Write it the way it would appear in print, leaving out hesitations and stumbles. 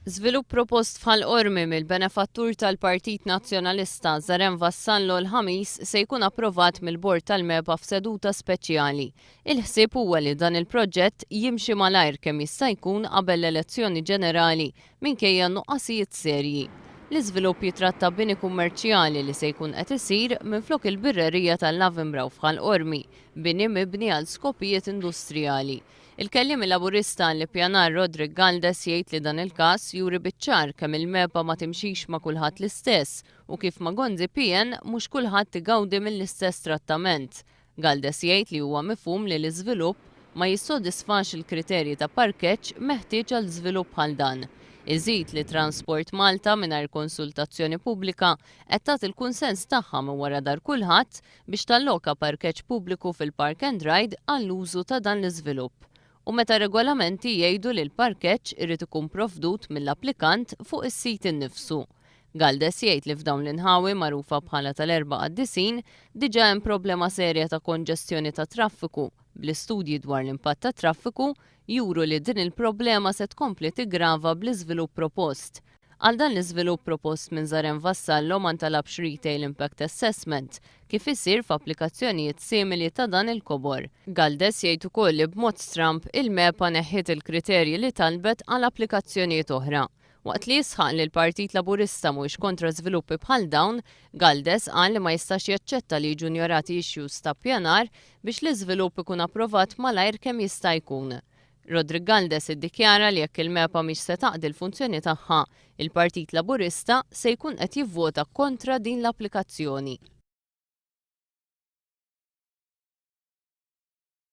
Żvilupp propost f'Ħal Qormi mill-benefattur tal-Partit Nazzjonalista, Żaren Vassallo l-Ħamis se jkun approvat mill-Bord tal-MEPA f'seduta speċjali. Il-ħsieb huwa li dan il-proġett jimxi malajr kemm jista' jkun qabel l-elezzjoni ġenerali minkejja nuqqasijiet serji. L-iżvilupp jitratta bini kummerċjali li se jkun qed isir minflok il-birrerija tal-Lavenbrau f'Ħal Qormi, bini mibni għal skopijiet industrijali. Il-Kelliemi Laburista għall-Ippjanar Roderick Galdes jgħid li dan il-każ juri biċ-ċar kemm il-MEPA ma timxix ma' kulħadd l-istess u kif ma' Gonzi PN mhux kulħadd igawdi mill-istess trattament. Galdes jgħid li huwa mifhum li l-iżvilupp ma jissodisfax il-kriterji ta' parkeġġ meħtieġ għal żvilupp bħal dan. Iżid li Transport Malta mingħajr konsultazzjoni pubblika qed tagħti l-kunsens tagħha minn wara dar kulħadd biex talloka parkeġġ pubbliku fil-park and ride għall-użu ta' dan l-iżvilupp u meta r-regolamenti jgħidu li l-parkeġġ irid ikun provdut mill-applikant fuq is-sit innifsu. Galdes jgħid li f'dawn l-inħawi magħrufa bħala tal-Erba' Qaddisin diġà hemm problema serja ta' konġestjoni tat-traffiku bl-istudji dwar l-impatt tat-traffiku juru li din il-problema se tkompli tiggrava bl-iżvilupp propost. Għal dan l-iżvilupp propost minn Żaren Vassallo ma ntalabx Retail Impact Assessment, kif isir f'applikazzjonijiet simili ta' dan il-kobor. Galdes jgħid ukoll li b'mod stramb il-MEPA neħħiet il-kriterji li talbet għal applikazzjonijiet oħra. Waqt li jisħaq li l-Partit Laburista mhuwiex kontra żviluppi bħal dawn, Galdes qal li ma jistax jaċċetta li jiġu njorati issues ta' ppjanar biex l-iżvilupp ikun approvat malajr kemm jista' jkun. Roderick Galdes iddikjara li jekk il-MEPA mhix se taqdi l-funzjoni tagħha, il-Partit Laburista se jkun qed jivvota kontra din l-applikazzjoni.